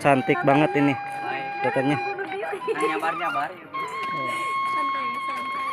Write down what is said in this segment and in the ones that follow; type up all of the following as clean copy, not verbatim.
Cantik banget ini katanya. Nyabar-nyabar. Santai, santai.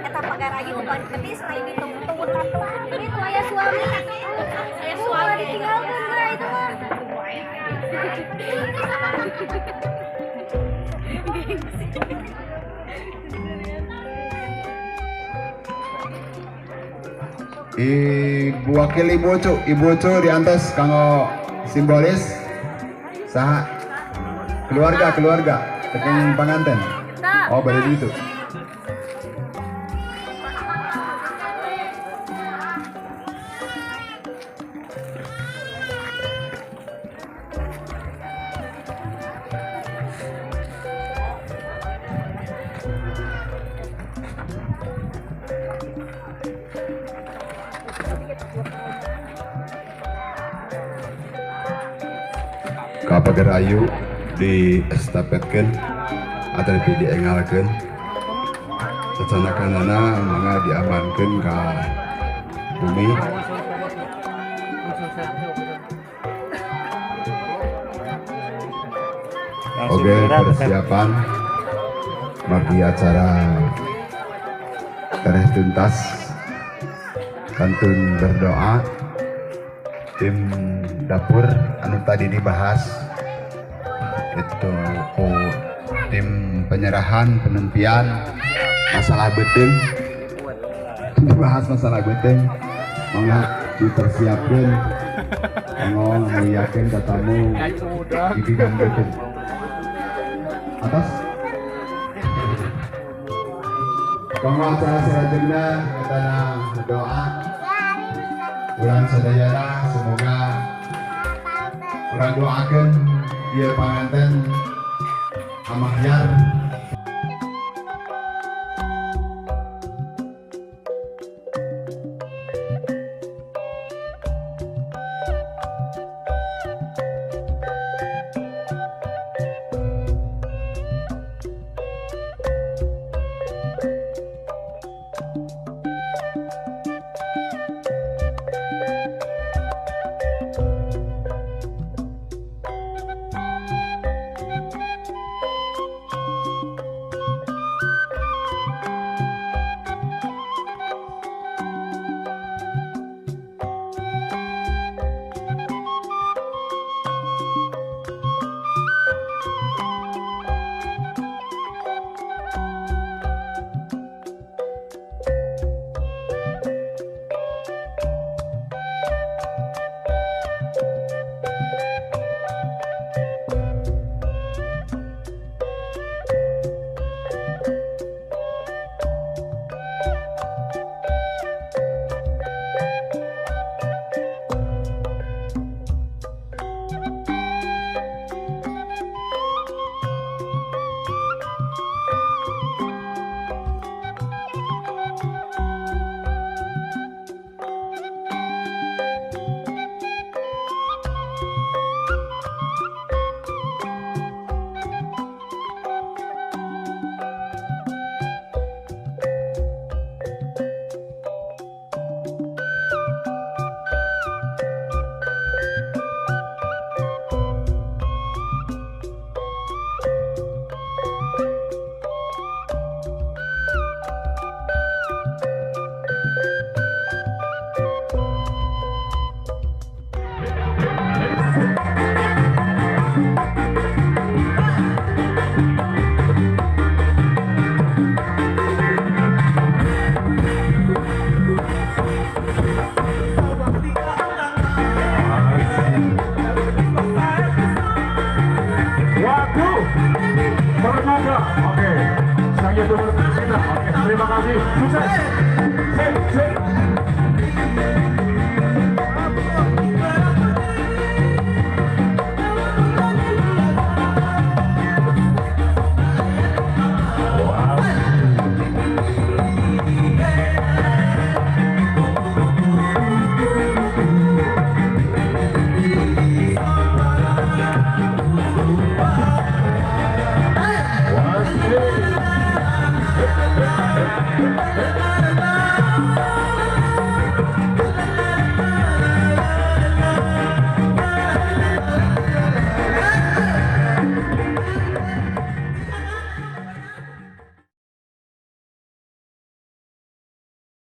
Eta pagarayu ketis lain ditunggu itu ayah suami. Ayah suami ditinggalkan geura itu mah. Ibu wakil Ibu Ucu diantos kanggo simbolis saha keluarga keluarga tepung panganten. Oh, bade itu. Ka Pagerayu di estafetkeun atau diengalkeun cacanakanana mangga diamankeun ka bumi. Oke, persiapan bagi acara tereh tuntas kantun berdoa. Tim dapur anu tadi dibahas itu ku tim penyerahan penentuan masalah beuteung, dibahas masalah beuteung mangga dipersiapkeun mangga muliakeun ka tamu di bidang beuteung atas kanggo acara salajengna kana doa urang sadayana semoga urang doakeun ieu panganten amahyar. Sukses.